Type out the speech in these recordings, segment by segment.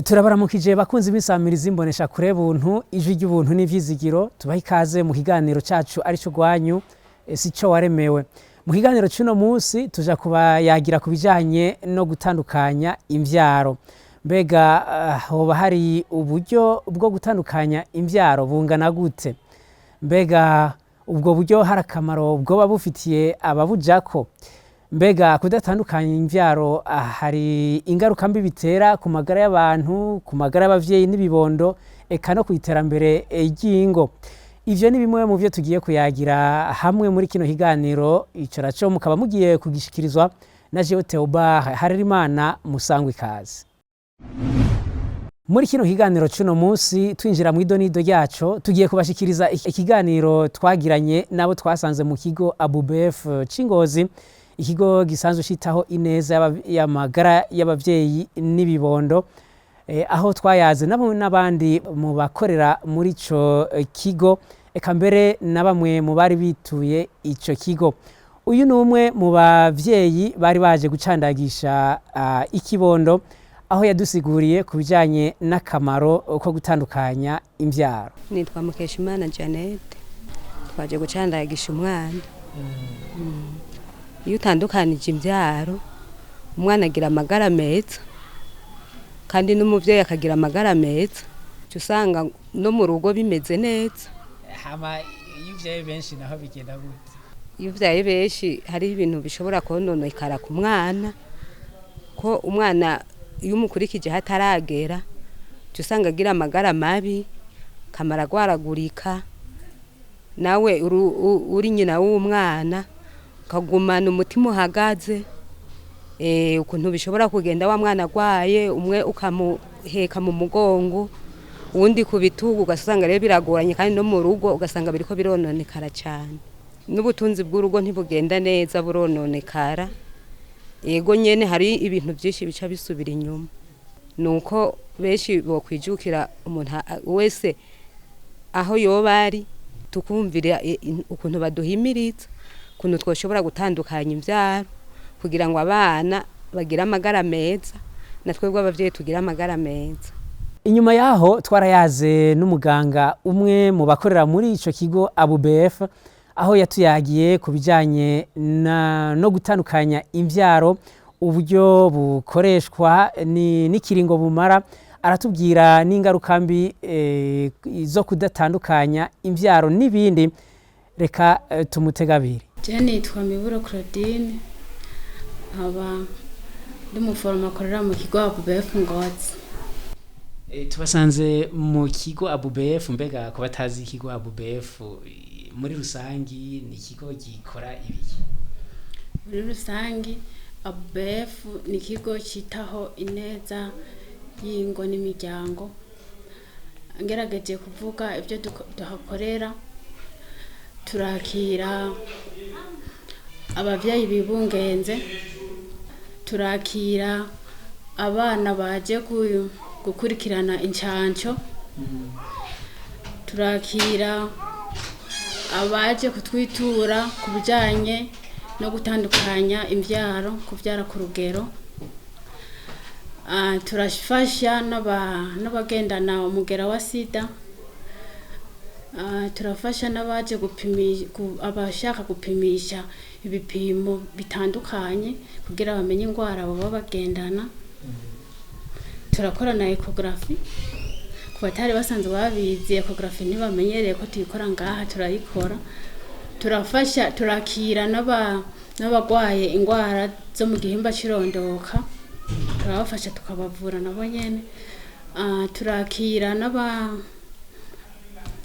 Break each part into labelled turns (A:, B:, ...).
A: Turabaramukije bakunzi b'insamirizi imbonesha kure buntu, ijwi ry'ubuntu n'ivyizigiro. Tubaha ikaze mu kiganiro cacu arico rwanyu, sico waremewe. Mu kiganiro c'uno munsi tuja kubayagira ku bijanye no gutandukanya imvyaro. Mbega hoba hari uburyo bwo gutandukanya imvyaro bungana gute? Mbega ubwo buryo hari akamaro bwoba bufitiye ababujako? Mbega kudatandukanya imvyaro hari ingaruka mbi bitera ku magara y'abantu, ku magara y'abavyeyi n'ibibondo, eka no kw'iterambere ry'ingo? Ivyo ni bimwe mu vyo tugiye kuyagira hamwe muri kino kiganiro. Ico naco mukaba mugiye kugishikirizwa na jewe Theobald Harerimana. Musangwa ikaze muri kino kiganiro c'uno munsi. Twinjira mw'idonido ryaco, tugiye kubashikiriza ikiganiro twagiranye n'abo twasanze mu kigo ABUBF c'Ingozi, ikigo gisanzwe citaho ineza y'amagara y'abavyeyi n'ibibondo, aho twayaze nabo n'abandi mu bakorera muri ico kigo, eka mbere na bamwe mu bari bituye ico kigo. Uyu ni umwe mu bavyeyi bari baje gucandagisha ikibondo, aho yadusiguriye ku bijanye n'akamaro ko gutandukanya imvyaro.
B: Nitwa Mukeshimana Jeannette, twaje gucandagisha umwana. Iyo utandukanije imbyaro, umwana agira amagara meza kandi n'umuvyeyi akagira amagara meza. Uca usanga no mu rugo bimeze neza.
A: Hama iyo uvyaye benshi naho bigenda gute?
B: Iyo uvyaye benshi, hariho ibintu bishobora kononekara ku mwana, ko umwana iyo umukurikije hataragera, uca usanga agira amagara mabi, akamara agwaragurika. Nawe uri nyina w'umwana ukagumana umutima uhagaze, ukuntu bishobora kugenda wa mwana agwaye, umwe ukamuheka mu mugongo, uwundi ku bitugu, ugasanga rero biragoranye, kandi no mu rugo ugasanga biriko birononekara cyane, n'ubutunzi bw'urugo ntibugenda neza, burononekara. Yego nyene, hari ibintu byinshi bica bisubira inyuma. Nuko benshi bokwijukira, umuntu wese aho yoba ari, tukumvira ukuntu baduhimiriza ukuntu twoshobora gutandukanya imvyaro kugira ngo abana bagire amagara meza, na twebwe abavyeyi tugire amagara meza.
A: Inyuma yaho twarayaze n'umuganga umwe mu bakorera muri ico kigo ABUBF, aho yatuyagiye ku bijanye no gutandukanya imvyaro, uburyo bukoreshwa n'ikiringo bumara, aratubwira n'ingaruka mbi zo kudatandukanya imvyaro n'ibindi. Reka tumutege abiri.
C: Je nitwa Miburo Claudine, nkaba ndi umuforomo akorera mu kigo ABUBF Ngozi.
A: Tubasanze mu kigo ABUBF. Mbega ku batazi ikigo ABUBF, muri rusangi ni ikigo gikora ibiki?
C: Muri rusangi, ABUBF ni ikigo citaho ineza y'ingo n'imiryango. Ngerageje kuvuga ibyo duhakorera, turakira abavyeyi bibungenze, turakira abana baje gukurikirana incanco, turakira abaje kutwitura ku bijanye no gutandukanya imvyaro, kuvyara ku rugero. Turafasha n'abagendana umugera wa sida. Turafasha n'abaje abashaka gupimisha ibipimo bitandukanye kugira bamenye ingwara baba bagendana. Turakora na échographie ku batari basanzwe babizi. Échographie ntibamenyereye ko tuyikora, ngaha turayikora. Turafasha, turakira n'abagwaye ingwara zo mu gihimba c'irondoka, turabafasha tukabavura nabo nyene. Turakira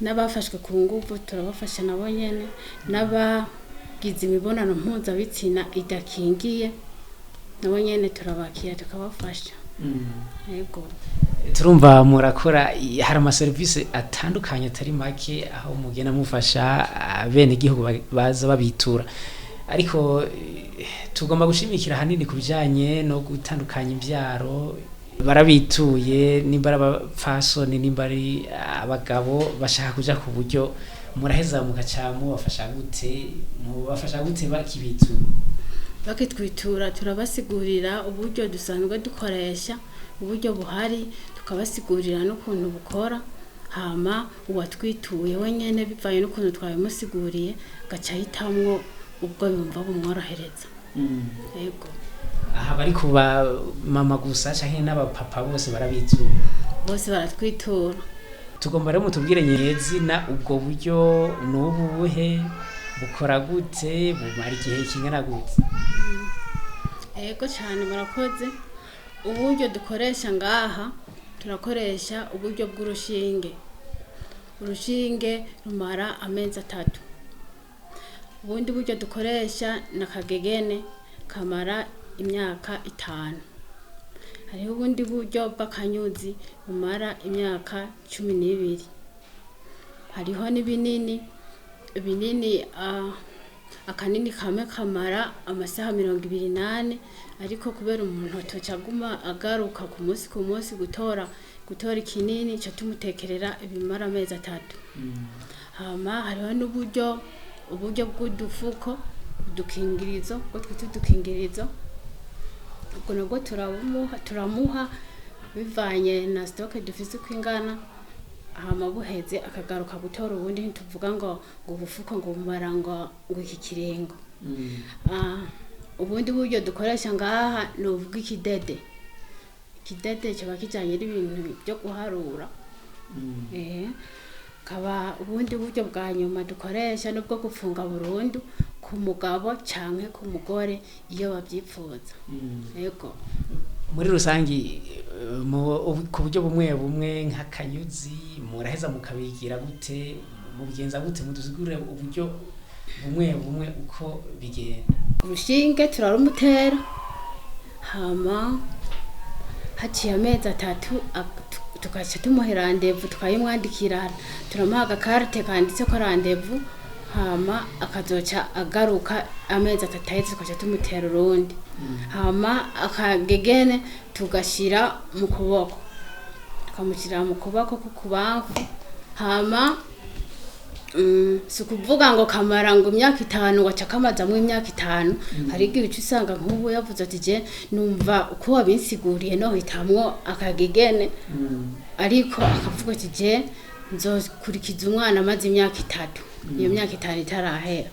C: n'abafashwe ku nguvu, turabafasha nabo nyene, n'abagize imibonano mpuzabitsina idakingiye, nabo nyene turabakira tukabafasha. Yego.
A: Turumva murakora, hari amaserivisi atandukanye atari make aho mugenda mufasha bene igihugu baza babitura, ariko tugomba gushimikira ahanini ku bijanye no gutandukanya imvyaro. Barabituye, nimba ari abapfasoni, nimba ari abagabo bashaka kuja ku buryo, muraheza mugaca mubafasha gute? Mubafasha gute bakibitura?
C: Bakitwitura, turabasigurira uburyo dusanzwe dukoresha, uburyo buhari. Tukabasigurira n'ukuntu bukora, hama uwatwituye wenyene bivanye n'ukuntu twabimusiguriye agaca ahitamwo ubwo yumva bumworohereza. Yego.
A: Aha bari kuba mama gusa canke n'abapapa bose barabitura?
C: Bose baratwitura.
A: Tugomba rero mutubwire nyezina ubwo buryo ni ubuhe, bukora gute, bumara igihe kingana gute?
C: Yego cyane, murakoze. Uburyo dukoresha ngaha, turakoresha uburyo bw'urushinge. Urushinge rumara amezi 3. Ubundi buryo dukoresha ni akagegene, kamara imyaka 5. Hariho ubundi buryo bw'akanyuzi bumara imyaka 12. Hariho n'ibinini. Ibinini, akanini kamwe kamara amasaha 24, ariko kubera umuntu atoca aguma agaruka ku munsi ku munsi gutora ikinini, ca tumutekerera ibimara amezi 3. Hama hariho n'uburyo uburyo bw'udufuko, udukingirizo, ubwo twita udukingirizo. Ubwo nabwo turamuha bivanye na stock dufise uko ingana, hama buheze akagaruka gutora ubundi. Ntituvuga ngo ubufuko ngo bumara ngo iki kiringo. Ubundi buryo dukoresha ngaha ni ubw'ikidede. Ikidede kiba kijanye n'ibintu byo guharura. Kaba ubundi buryo bwa nyuma dukoresha nubwo gufunga burundu ku mugabo canke ku mugore iyo bavyipfuza. Yego.
A: Muri rusangi, ku buryo bumwe bumwe nk'akanyuzi muraheza mukabigira gute, mubigenza gute? Mudusigurire uburyo bumwe bumwe uko bigenda.
C: Urushinge turarumutera, hama haciye amezi 3 tugaca tumuha rendez-vous, tukayimwandikira, turamuha agakarite kanditseko rendez-vous, hama akazoca agaruka amezi 3 aheze, tugaca tumutera urundi. Hama akagegene tugashira mu kuboko, tukamushyira mu kuboko k'ukubamfu. Hama si ukuvuga ngo kamara ngo imyaka 5, ngo aca kamazamwo imyaka 5. Hari igihe uca usanga nk'ubu yavuze ati: "Je numva uko wabinsiguriye nohitamwo akagegene," ariko akavuga ati: "Je nzokurikiza umwana amaze imyaka 3." Iyo myaka 5 itarahera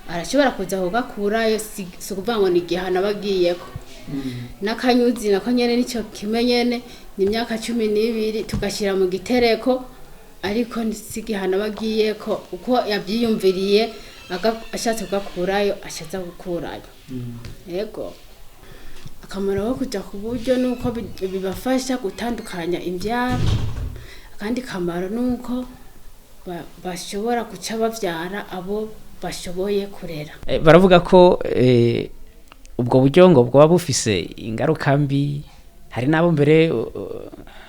C: arashobora kuza kugakurayo. Si ukuvuga ngo ni igihano aba agiyeko. N'akanyuzi nako nyene nico kimwe nyene, ni imyaka 12, tugashyira mu gitereko, ariko si igihano aba agiyeko. Uko yavyiyumviriye, ashatse kugakurayo ashaza gukurayo. Yego. Akamaro ko kuja ku buryo ni uko bibafasha gutandukanya imvyaro. Akandi kamaro ni uko bashobora guca bavyara abo bashoboye kurera.
A: Baravuga ko ubwo buryo ngo bwoba bufise ingaruka mbi, hari n'abo mbere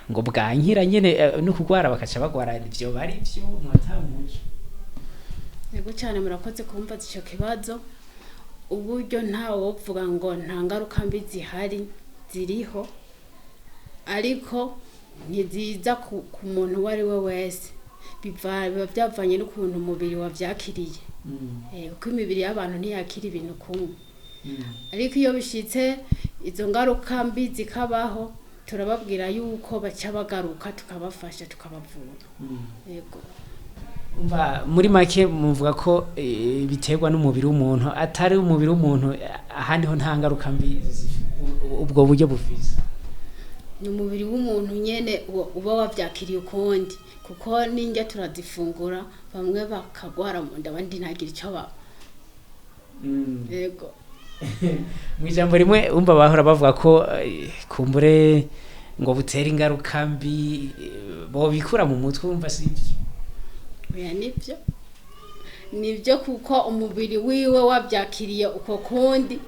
A: ngo bwankira nyene, no kugwara bakaca bagwara. Ivyo bari vyo mwatamuye?
C: Yego cyane, murakoze kumbaza ico kibazo. Uburyo ntawe wovuga ngo nta ngaruka mbi zihari, ziriho, ariko ntiziza ku muntu uwo ari we wese. Biba byavanye n'ukuntu umubiri wavyakiriye. Kuko imibiri y'abantu ntiyakira ibintu kumwe. Ariko iyo bishitse izo ngaruka mbi zikabaho, turababwira yuko baca bagaruka, tukabafasha, tukabavura. Yego.
A: Umva, muri make muvuga ko biterwa n'umubiri w'umuntu, atari umubiri w'umuntu ahandi ho nta ngaruka mbi ubwo buryo bufise.
C: Ni umubiri w'umuntu nyene uba wavyakiriye ukundi, kuko n'indya turazifungura, bamwe bakagwara mu nda, abandi ntagire ico baba. Yego.
A: Mu ijambo rimwe, umva bahora bavuga ko kumbure ngo butera ingaruka mbi, bobikura mu mutwe, umva sivyo?
C: Oya, nibyo, nibyo, kuko umubiri wiwe wavyakiriye uko kundi,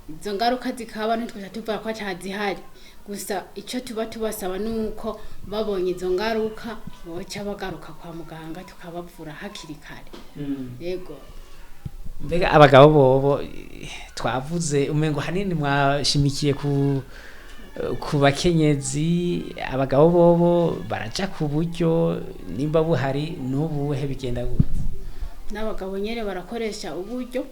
C: izo ngaruka zikaba, ntitwaca tuvuga ko atazihari. Gusa icyo tuba tubasaba ni uko babonye izo ngaruka boca bagaruka kwa muganga, tukabavura hakiri kare. Yego.
A: Mbega abagabo bobo, twavuze umengo hanini mwashimikiye ku bakenyezi, abagabo bobo baraja ku buryo nimba buhari n'ubuhe, bigenda gute?
C: N'abagabo nyene barakoresha uburyo.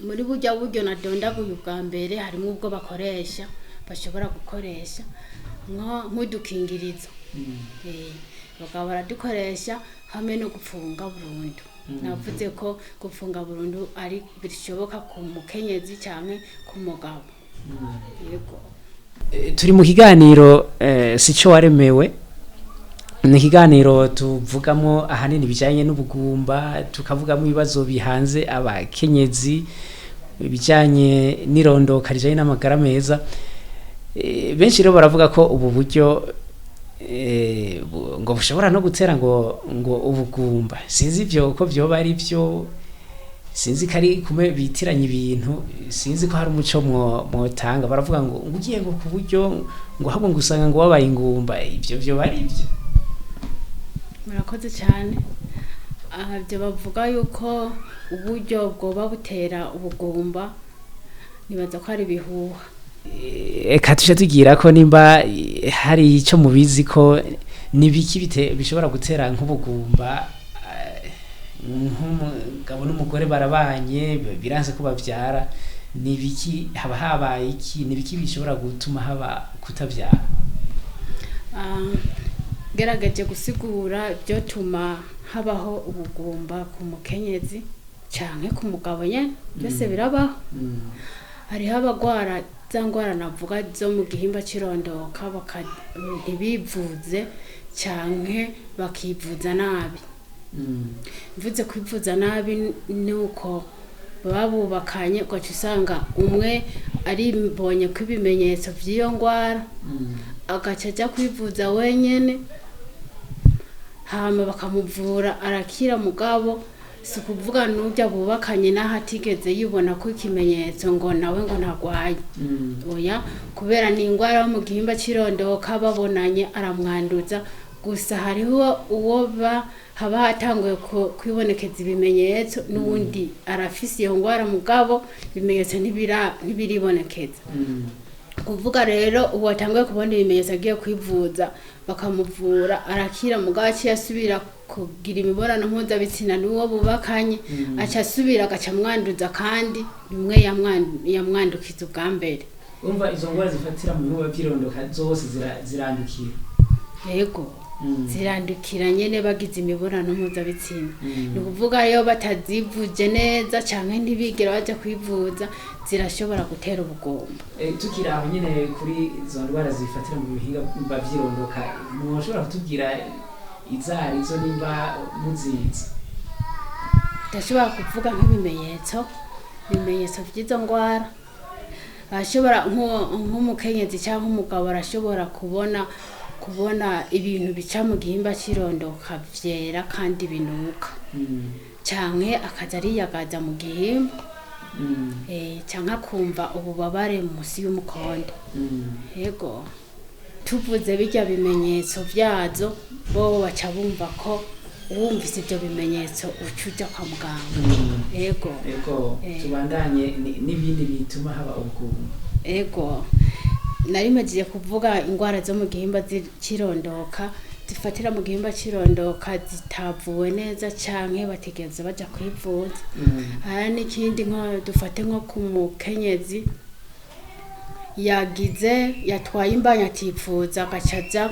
C: Muri burya buryo nadondaguye ubwa mbere, harimo ubwo bakoresha, bashobora gukoresha. nk'udukingirizo. Bakaba baradukoresha hamwe no gupfunga burundu. Navuze ko gupfunga burundu ari bishoboka ku mukenyezi cyane ku mugabo. Yego.
A: Turi mu kiganiro sico waremewe. Ni ikiganiro tuvugamo ahanini bijyanye n'ubugumba, tukavugamo ibibazo bihanze abakenyezi bijyanye n'irondoka rijyanye n'amagara meza. Benshi rero baravuga ko ubu buryo ngo bushobora no gutera ngo ubugumba. Sinzi ibyo ko byoba ari byo, sinzi ko ari kumwe bitiranya ibintu, sinzi ko hari umuco mwotanga. Baravuga ngo ugiye ngo ku buryo ngo ahubwo ngo usanga ngo wabaye ingumba. Ibyo byoba ari byo?
C: Murakoze cyane. Aha ibyo bavuga yuko uburyo bwoba butera ubugumba, nibaza ko ari ibihuha.
A: Eka tuje tugira ko nimba hari icyo mubizi ko nibiki bishobora gutera nk'ubugumba, nk'umugabo n'umugore barabanye biranze ko babyara, nibiki haba habaye iki, nibiki bishobora gutuma haba kutabyara?
C: Ngerageje gusigura byotuma habaho ubugumba ku mukenyezi canke ku mugabo nyene, byose birabaho. Hariho abagwara za ngwara navuga zo mu gihimba c'irondoka ntibivuze canke bakivuza nabi. Mvuze kwivuza nabi ni uko baba bubakanye, ugaca usanga umwe aribonye ko ibimenyetso vy'iyo ngwara, agaca aja kwivuza wenyene, hama bakamuvura arakira. Mugabo si ukuvuga n'urya bubakanye naho atigeze yibona ko ikimenyetso ngo nawe ngo ntagwaye. Oya, kubera ni ingwara yo mu gihimba c'irondoka, babonanye aramwanduza. Gusa hariho uwo haba hatanguye kwibonekeza ibimenyetso, n'uwundi arafise iyo ngwara mugabo ibimenyetso ntibiribonekeza. Kuvuga rero uwo atanguye kubona ibimenyetso agiye kwivuza bakamuvura arakira, mugabo aciye asubira kugira imibonano mpuzabitsina n'uwo bubakanye, aca asubira agaca amwanduza kandi bimwe yamwandukiza ubwa mbere.
A: Urumva izo ngwara zifatira mu bihimba vy'irondoka zose zirandukira?
C: Yego, zirandukira nyene bagize imibonano mpuzabitsina. Ni ukuvuga iyo batazivuje neza canke ntibigera baja kwivuza, zirashobora gutera ubugumba.
A: Tukiri aho nyene kuri izo ndwara zifatira mu bihimba vy'irondoka, mwoshobora kutubwira izarizo nimba muzizi?
C: Ndashobora kuvuga nk'ibimenyetso, ibimenyetso vy'izo ngwara. Arashobora nk'umukenyezi cyangwa umugabo arashobora kubona ibintu bica mu gihimba c'irondoka vyera kandi binuka, canke akaza ariyagaza mu gihimba, canke akumva ububabare munsi y'umukondo. Yego, tuvuze birya bimenyetso vyazo, bo baca bumva ko wumvise ivyo bimenyetso uca uja kwa muganga. Yego.
A: Ego, tubandanye n'ibindi bituma haba ubugumba.
C: Ego, nari maze kuvuga ingwara zo mu gihimba c'irondoka zifatira mu gihimba c'irondoka zitavuwe neza canke bategereza baja kwivuza. Hari n'ikindi, nko dufate nko ku mukenyezi yagize yatwaye imbanyi ativuza, agaca aja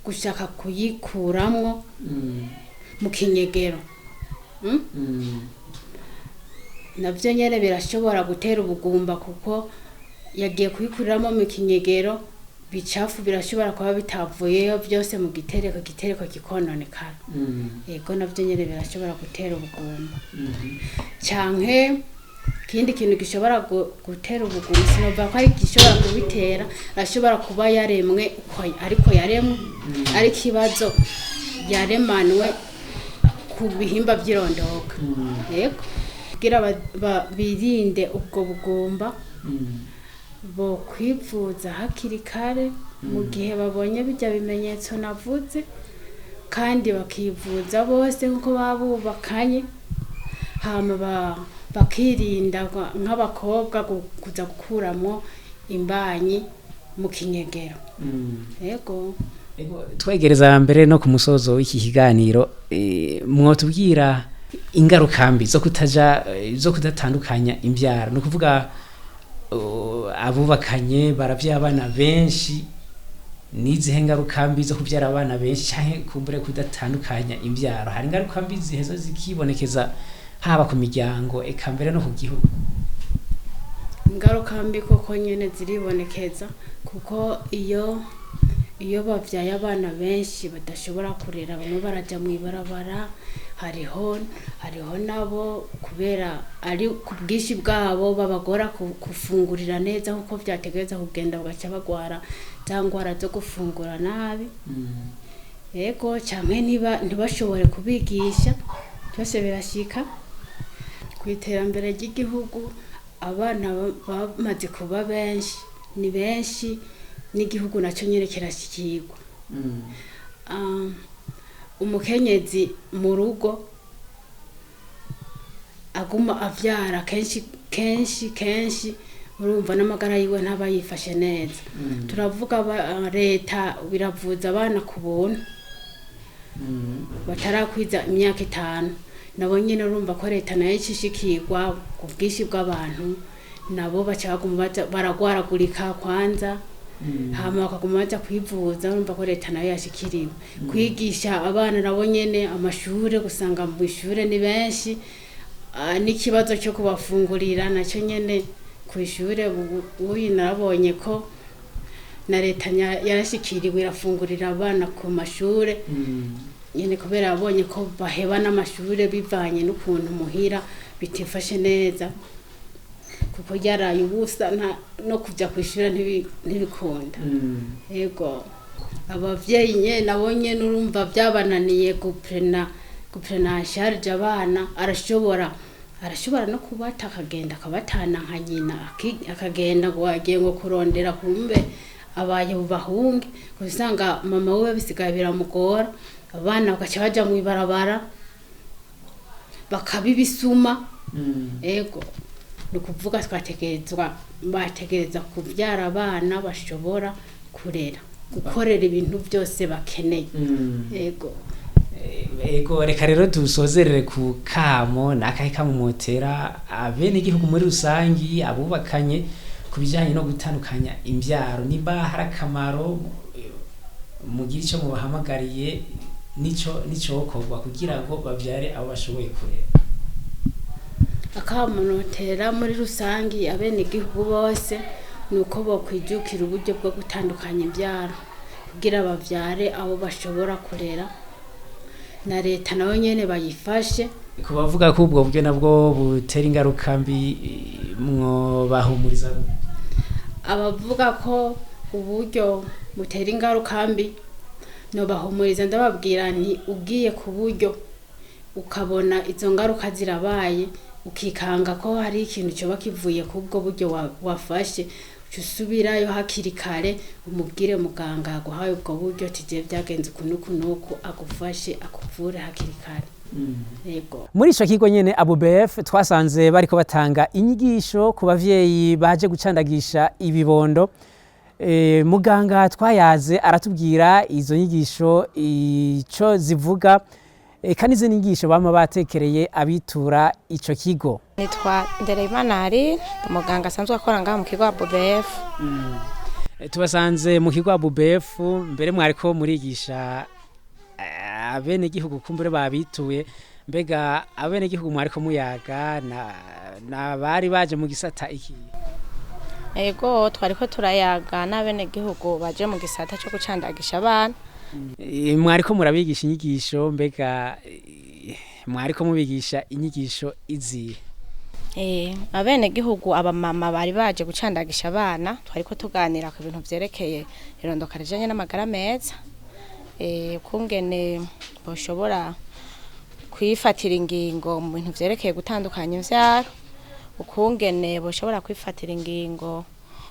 C: gushaka kuyikuramwo mu kinyegero. Navyo nyene birashobora gutera ubugumba, kuko yagiye kuyikuriramo mu kinyegero, bicafu birashobora kuba bitavuyeyo byose mu gitereko, igitereko kikononekara. Yego, navyo nyene birashobora gutera ubugumba. Canke ikindi kintu gishobora gutera ubugumba, sinova ko ari gishobora kubitera, arashobora kuba yaremwe uko ariko yaremwe ari ikibazo yaremanwe ku bihimba vy'irondoka. Yego, kugira birinde ubwo bugumba, bo kwivuza hakiri kare mu gihe babonye bijya bimenyetso navuze, kandi bakivuza bose nkuko baba bubakanye, hama bakirinda nk'abakobwa kuza gukuramwo imbanyi mu kinyegero. Yego.
A: Ego, twegereza mbere no ku musozo w'iki kiganiro, mwotubwira ingaruka mbi zo kutaja zo kudatandukanya imbyaro, ni ukuvuga abubakanye baravya abana benshi. Nizihe ngaruka mbi zo kubyara abana benshi canke kumbure kudatandukanya imbyaro? Hari ingaruka mbi ziheza zikibonekeza haba ku miryango, eka mbere no ku gihugu?
C: Ingaruka mbi koko nyine ziribonekeza, kuko iyo babyaye abana benshi badashobora kurera, bamwe barajya mu ibarabara. Hariho nabo kubera ari ku bwinshi bwabo babagora gufungurira neza kuko byategereza kugenda, bagaca bagwara za ndwara zo gufungura nabi. Yego, cyane niba ntibashobore kubigisha byose birashyika. Ku iterambere ry'igihugu, abana bamaze kuba benshi, ni benshi, n'igihugu nacyo nyine kirashyikirwa. Umukenyezi mu rugo aguma avyara kenshi kenshi kenshi, urumva n'amagara yiwe ntaba yifashe neza. Turavuga leta biravuza abana ku buntu batarakwiza imyaka 5. Nabo nyine urumva ko leta nayo ishishikirwa ku bwinshi bw'abantu, nabo baca baguma baja baragwaragurika kwanza, hama bakaguma baja kwivuza. Urumva ko leta nayo yashikiriwe. Kwigisha abana nabo nyene, amashure gusanga mu ishure ni benshi, n'ikibazo cyo kubafungurira nacyo nyene ku ishure. Ubu narabonye ko na leta yarashikiriwe, irafungurira abana ku mashure nyene, kubera yabonye ko baheba n'amashure bivanye n'ukuntu muhira bitifashe neza, kuko ryaraye ubusa no kuja kw'ishure ntibikunda. Yego, abavyeyi nyene nabo nyene urumva byabananiye guprena en charge abana. Arashobora no kubata akagenda akabatana nka nyina, akagenda ngo agiye ngo kurondera, kumbe abaye bubahunge. Usanga mama wiwe bisigaye biramugora, abana bagaca baja mw'ibarabara bakabibisuma. Ego, ni ukuvuga twategerezwa bategereza kubyara abana bashobora kurera, gukorera ibintu byose bakeneye. Ego.
A: Ego, reka rero dusozerere ku kamo. Nakahe kamo motera abene igihugu muri rusangi, abubakanye, ku bijanye no gutandukanya imbyaro? Nimba hari akamaro, mugira ico mubahamagariye nico nicokorwa kugira ngo bavyare abo bashoboye kurera.
C: Akamunotera muri rusangi abenegihugu bose ni uko bokwijukira uburyo bwo gutandukanya imbyaro kugira bavyare abo bashobora kurera, na leta nayo nyene bayifashe.
A: Ku bavuga ko ubwo buryo nabwo butera ingaruka mbi, mwobahumuriza?
C: Abavuga ko uburyo butera ingaruka mbi, nobahumuriza ndababwira nti ugiye ku buryo ukabona izo ngaruka zirabaye, ukikanga ko hari ikintu coba kivuye kubwo buryo wafashe, uca usubirayo hakiri kare, umubwire muganga yaguhaye ubwo buryo tije byagenze uku n'uku n'uku, agufashe akuvure hakiri kare. Yego.
A: Muri ico kigo nyene ABUBF twasanze bariko batanga inyigisho ku bavyeyi baje gucandagisha ibibondo. Muganga twayaze aratubwira izo nyigisho ico zivuga, eka n'izindi nyigisho bama batekereye abitura ico kigo.
D: Nitwa Ndereyimana Ari, umuganga asanzwe akora ngaha mu kigo ABUBF.
A: Tubasanze mu kigo ABUBF, mbere mwariko murigisha abenegihugu kumbure babituye. Mbega abenegihugu mwariko muyaga na bari baje mu gisata iki?
D: Ego, twariko turayaga n'abenegihugu baje mu gisata cyo gucandagisha abana.
A: Mwariko murabigisha inyigisho, mbega mwariko mubigisha inyigisho izihe?
D: Abenegihugu, abamama bari baje gucandagisha abana, twariko tuganira ku bintu vyerekeye irondoka rijanye n'amagara meza, kungene boshobora kwifatira ingingo mu bintu vyerekeye gutandukanya imvyaro, ukungene boshobora kwifatira ingingo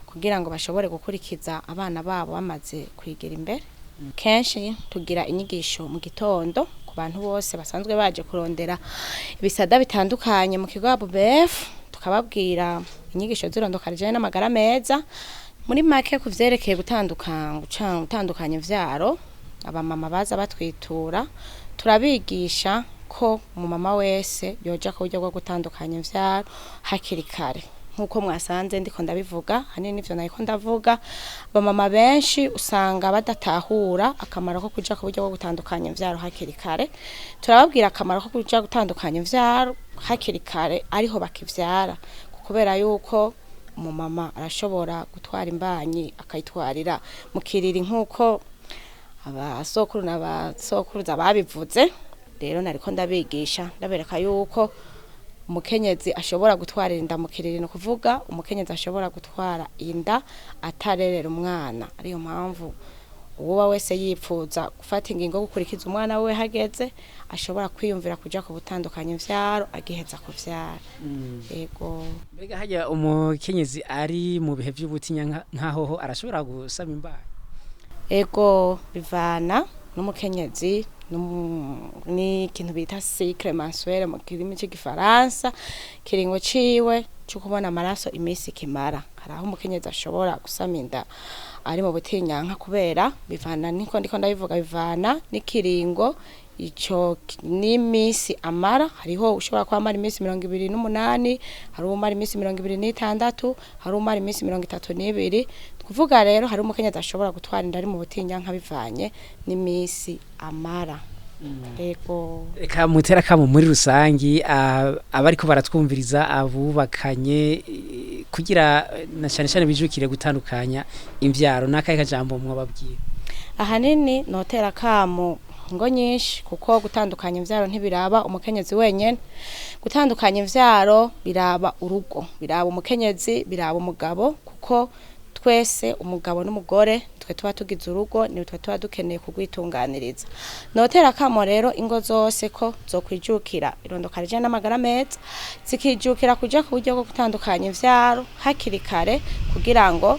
D: kugira ngo bashobore gukurikiza abana babo bamaze kwigira imbere. Kenshi tugira inyigisho mu gitondo ku bantu bose basanzwe baje kurondera ibisada bitandukanye mu kigo ABUBF, tukababwira inyigisho z'irondoka rijanye n'amagara meza. Muri make, ku vyerekeye gutandukanya imvyaro, abamama baza batwitura, turabigisha ko umumama wese yoja ku buryo bwo gutandukanya imvyaro hakiri kare. Nk'uko mwasanze ndiko ndabivuga, hanini nivyo nariko ndavuga. Abamama benshi usanga badatahura akamaro ko kuja ku buryo bwo gutandukanya imvyaro hakiri kare. Turababwira akamaro ko kuja gutandukanya imvyaro hakiri kare ariho bakivyara, kubera yuko umumama arashobora gutwara imbanyi akayitwarira mu kiriri, nk'uko abasokuru n'abasokuruza babivuze. Rero nariko ndabigisha, ndabereka yuko umukenyezi ashobora gutwarira inda mu kiriri, ni ukuvuga umukenyezi ashobora gutwara inda atarerera umwana. Ariyo mpamvu uwoba wese yipfuza gufata ingingo yo gukurikiza umwana we hageze, ashobora kwiyumvira kuja ku butandukanya imvyaro agiheza kuvyara. Yego.
A: Mbega hajya umukenyezi ari mu bihe by'ubutinya nkahoho arashobora gusaba imbanyi?
D: Ego, bivana n'umukenyezi n'ikintu bita cycle mensuel mu kirimi c'igifaransa, kiringo ciwe co kubona amaraso, iminsi kimara. Hari aho umukenyezi ashobora gusama inda ari mu butinyanka, kubera bivana niko ndiko ndabivuga, bivana n'ikiringo ico n'iminsi amara. Hariho ushobora kuba amara iminsi 28, hari umara iminsi 26, hari umara iminsi 32. Kuvuga rero, hari umukenyezi ashobora gutwara inda ari mu butinyanka bivanye n'iminsi amara. Ego.
A: Reka mutera kamo muri rusangi abariko baratwumviriza, abubakanye, kugira na cyane cyane bijukire gutandukanya imvyaro, n'akahe kajambo mwababwira?
D: Ahanini notera kamo ngo nyinshi, kuko gutandukanya imvyaro ntibiraba umukenyezi wenyene. Gutandukanya imvyaro biraba urugo, biraba umukenyezi, biraba umugabo, kuko twese, umugabo n'umugore, twe tuba tugize urugo, ni twe tuba dukeneye kugwitunganiriza. Notera kamo rero ingo zose ko zokwijukira irondoka rijanye n'amagara meza, zikijukira kuja ku buryo bwo gutandukanya imvyaro hakiri kare, kugira ngo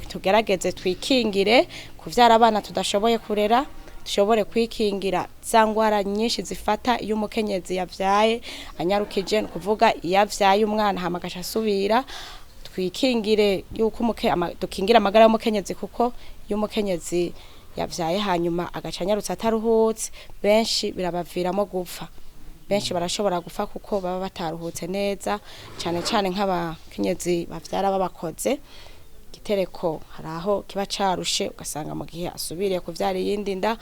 D: tugerageze twikingire kuvyara abana tudashoboye kurera, dushobore kwikingira za ngwara nyinshi zifata iyo umukenyezi yavyaye anyarukije, ni ukuvuga iyo avyaye umwana hama agaca asubira. Twikingire yuko dukingire amagara y'umukenyezi, kuko iyo umukenyezi yavyaye hanyuma agaca anyarutse ataruhutse, benshi birabaviramo gupfa. Benshi barashobora gupfa kuko baba bataruhutse neza, cyane cyane nk'abakenyezi bavyara babakoze igitereko. Hari aho kiba carushe, ugasanga mu gihe asubiriye kuvyara iyindi nda,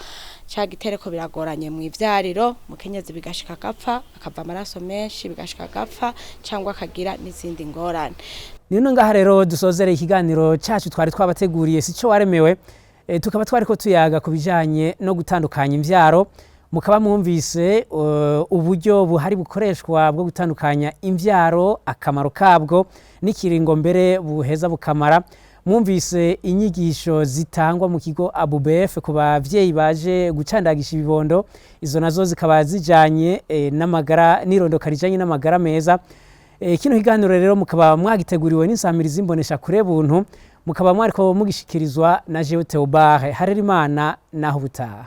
D: ca gitereko biragoranye mu ivyariro, mukenyezi bigashika agapfa, akava amaraso menshi, bigashika agapfa cyangwa akagira n'izindi ngorane.
A: Nino ngaha rero dusozereye ikiganiro cyacu twari twabateguriye, sico waremewe. Tukaba twariko tuyaga ku bijanye no gutandukanya imvyaro. Mukaba mwumvise uburyo buhari bukoreshwa bwo gutandukanya imvyaro, akamaro kabwo n'ikiringo mbere buheza bukamara. Mwumvise inyigisho zitangwa mu kigo ABUBF ku bavyeyi baje gucandagisha ibibondo, izo nazo zikaba zijanye n'amagara n'irondoka rijanye n'amagara meza. Kino kiganiro rero mukaba mwagiteguriwe n'insamirizi imbonesha kure buntu, mukaba mwariko mugishikirizwa na jewe Theobard Harerimana. Naho ubutaha.